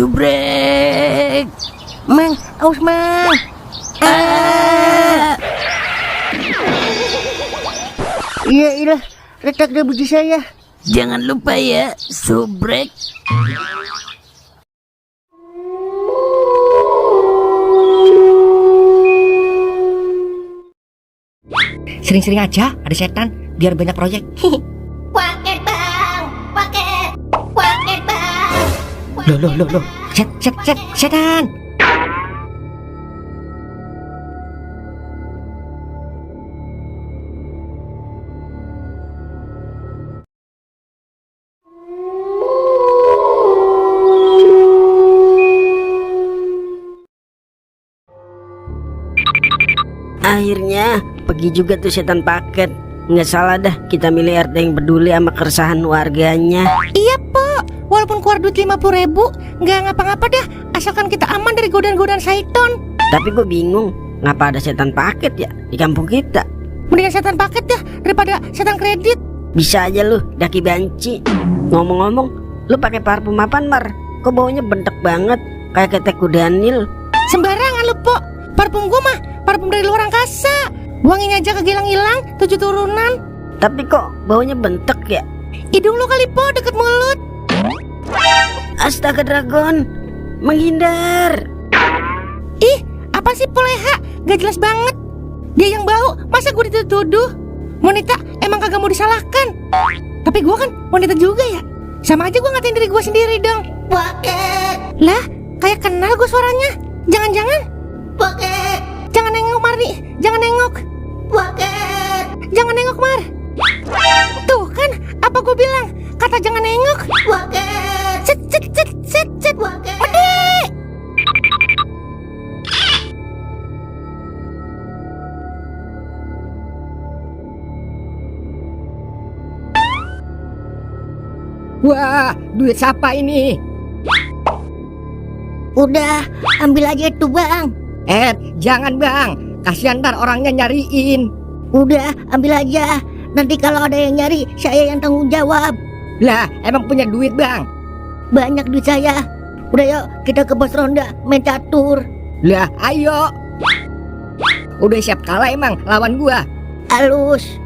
Subrek. Mang, aus mang. Iya, retak deh biji saya. Jangan lupa ya, subrek. Sering-sering aja ada setan biar banyak proyek. Paket bang, paket bang. Loh. Setan. Akhirnya pergi juga tuh setan paket. Nggak salah dah kita milih RT yang peduli sama keresahan warganya. Iya, Pok. Walaupun keluar duit 50.000, nggak ngapa-ngapa dah, asalkan kita aman dari godaan-godaan syaiton. Tapi gue bingung, ngapa ada setan paket ya di kampung kita? Mendingan setan paket dah daripada setan kredit. Bisa aja lu, daki banci. Ngomong-ngomong, lu pakai parfum apaan, Mar? Kok baunya bentek banget, kayak ketek kudanil. Sembarangan lu, Pok. Parfum gua mah parfum dari luar angkasa. Wanginya aja kegilang-gilang 7 turunan. Tapi kok baunya bentek ya? Hidung lu kali, Pok, deket mulut. Astaga dragon, menghindar. Ih, apa sih Poleha? Gak jelas banget. Dia yang bau, masa gue dituduh? Wanita emang kagak mau disalahkan. Tapi gue kan wanita juga ya. Sama aja gue ngatain diri gue sendiri dong. Paket, Lah, kayak kenal gue suaranya. Jangan-jangan. paket, Jangan nengok, Marni. Jangan nengok. paket, Jangan nengok, Mar. Tuh kan, apa gue bilang? Kata jangan nengok. paket, Set. paket. Ode! Wah, duit siapa ini? Udah, ambil aja itu bang. Jangan bang. Kasihan ntar orangnya nyariin. Udah, ambil aja. Nanti kalau ada yang nyari, saya yang tanggung jawab. Lah, emang punya duit bang? Banyak duit saya. Udah yuk, kita ke pos ronda main catur. Lah, ayo. Udah siap kalah emang lawan gua? Halus.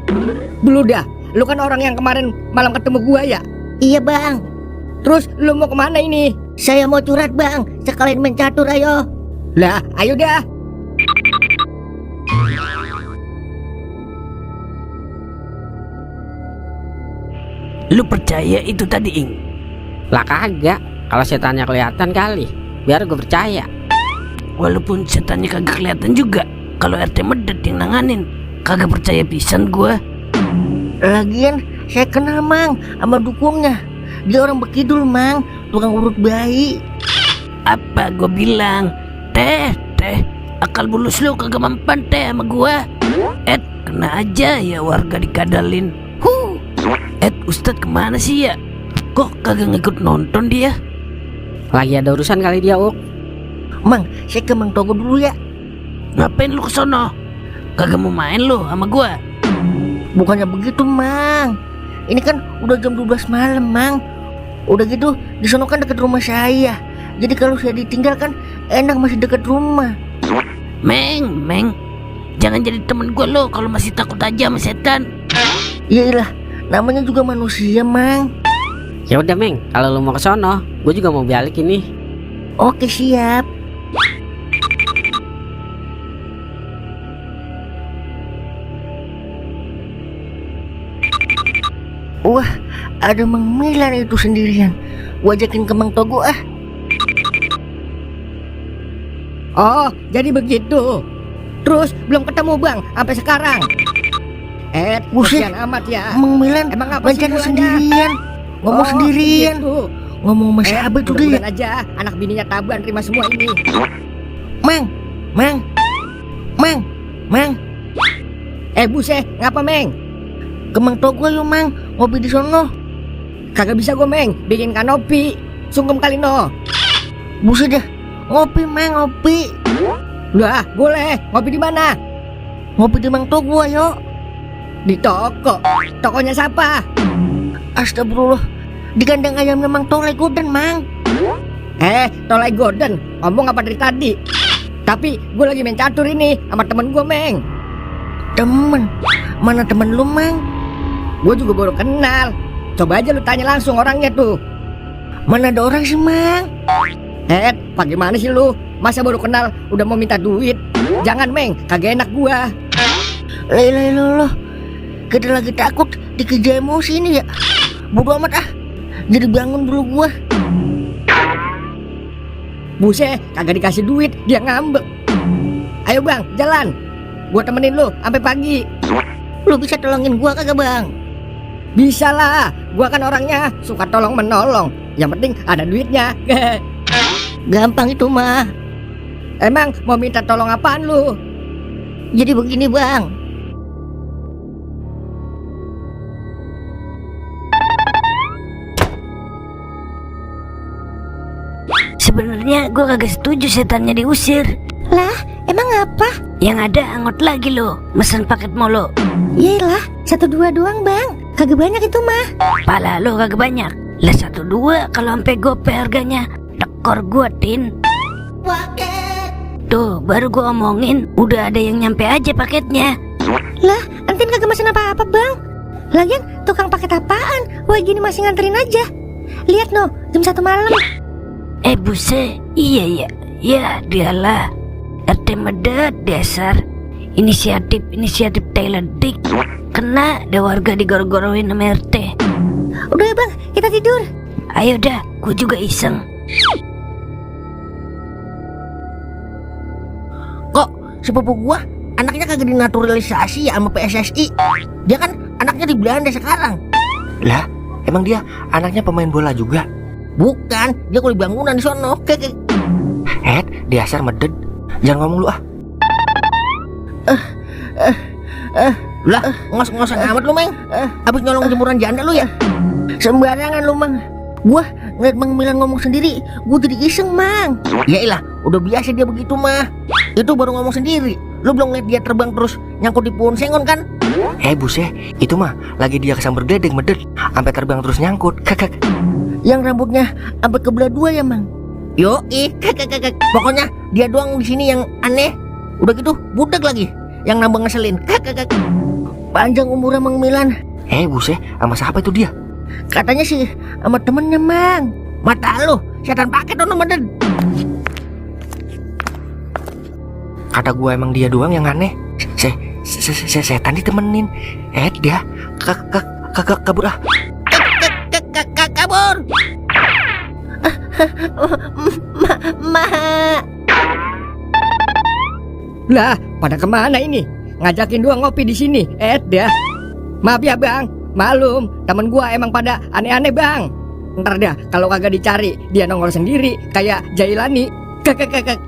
Dulu dah, lu kan orang yang kemarin malam ketemu gua ya? Iya bang, Terus lu mau kemana ini? saya mau curhat bang. Sekalian main catur ayo. Lah, ayo dah. Lu percaya itu tadi, Ing? Lah kagak, kalau setannya kelihatan kali, biar gue percaya. Walaupun setannya kagak kelihatan juga, kalau RT Medet yang nanganin, kagak percaya pisan gua. Lagian saya kenal mang sama dukungnya. Dia orang Bekidul mang, tukang urut bayi. Apa gua bilang? Teh, akal bulus lu kagak mempan teh sama gua. Kena aja ya warga dikadalin. Ustadz kemana sih ya? Kok kagak ngikut nonton dia? Lagi ada urusan kali dia, Uk. Mang, saya ke Mang Togo dulu ya. Ngapain lu kesono? Kagak mau main lu sama gua? Bukannya begitu mang. Ini kan udah jam 12 malam mang. Udah gitu di sono kan dekat rumah saya. Jadi kalau saya ditinggal kan enak, masih dekat rumah. Meng, jangan jadi temen gua lo kalau masih takut aja sama setan. Iyalah, namanya juga manusia mang. Ya udah, Meng, kalau lu mau ke sono, gue juga mau balik ini. Oke siap. Wah, ada Mang Milan itu sendirian. Gua ajakin ke Mang Togo ah. Oh, jadi begitu. Terus belum ketemu bang sampai sekarang. Buset, amat ya. Mang Milan emang apa sih sendirian? Ngomong sendirian. Gitu. Ngomong sama siapa tuh dia? Aja anak bininya Taban terima semua ini. Mang. Buset, ngapa Meng? Ke Mang Togo yuk Mang, ngopi di sono. Kagak bisa gue Meng, bikin kanopi. Sungkem kali no. Buset dah, ngopi Mang, ngopi. Lah, boleh. Ngopi di mana? Ngopi di Mang Togo ayo. Di toko. Tokonya siapa? Astagfirullah. Di kandang ayamnya Mang Tolegodan Mang. Tolai Gordon, ngomong apa dari tadi? Tapi gue lagi main catur ini sama temen gue, Meng. Temen? Mana temen lu, Mang? Gue juga baru kenal. Coba aja lu tanya langsung orangnya tuh. Mana ada orang sih, Mang? Bagaimana sih lu? Masa baru kenal udah mau minta duit? Jangan, Meng, kagak enak gua. Loh. Kita lagi takut dikejar emosi ini ya. Bodo amat ah. Jadi bangun dulu gua. Buset, kagak dikasih duit, dia ngambek. Ayo bang, jalan. Gua temenin lu sampai pagi. Lu bisa tolongin gua kagak, Bang? Bisa lah, gua kan orangnya suka tolong menolong. Yang penting ada duitnya. Gampang itu mah. Emang mau minta tolong apaan lu? Jadi begini, Bang. Sebenarnya gue kagak setuju setannya diusir. Lah, emang apa? Yang ada angot lagi lo, mesen paket mulu. Yelah, 1-2 doang, Bang. Kagak banyak itu mah. Pala lo kagak banyak. Lah 1-2 kalau sampai gope harganya. Tekor gue, Tin. Paket. Tuh, baru gue omongin, udah ada yang nyampe aja paketnya. Lah, Entin kagak mesen apa-apa, Bang. Lagian tukang paket apaan? Wah, gini masih nganterin aja. Lihat no, jam 1 malam. Buset, iya. Ya, dialah. RT Medet dasar. Inisiatif Taylor Dick. Kena ada warga digor-goroin sama RT. Udah ya, Bang, kita tidur. Ayo dah, gue juga iseng. Kok sepupu gua anaknya kagak dinaturalisasi ya sama PSSI? Dia kan anaknya di Belanda sekarang. Lah, emang dia anaknya pemain bola juga? Bukan, dia kuli bangunan di sono. Dasar Medet. Jangan ngomong lu ah. Lah, ngos-ngosan amat lu, Meng. Habis nyolong jemuran janda lu ya? Sembarangan lu, Mang. Gua ngeliat Mang Milan ngomong sendiri, gua jadi iseng, Mang. Yailah, udah biasa dia begitu mah. Itu baru ngomong sendiri. Lu belum ngeliat dia terbang terus nyangkut di pohon sengon kan? Buset, itu mah lagi dia kesambar gledek Medet, sampai terbang terus nyangkut. Kakak. Yang rambutnya sampai ke belah dua ya, Mang? Yoi, kakak. Pokoknya dia doang di sini yang aneh. Udah gitu budak lagi yang nambah ngeselin. Kakak. Panjang umurnya Mang Milan. Buset, sama siapa itu dia? Katanya sih sama temennya, Mang. Mata lu, setan paket dong, Medet. Kata gua emang dia doang yang aneh. Setan ditemenin. Dia kabur ah. Kabur. Lah, pada kemana ini? Ngajakin dua ngopi di sini. Dah. Maaf ya bang, malum temen gua emang pada aneh-aneh bang. Ntar dah kalau kagak dicari dia nongol sendiri kayak Jailani. Kakak.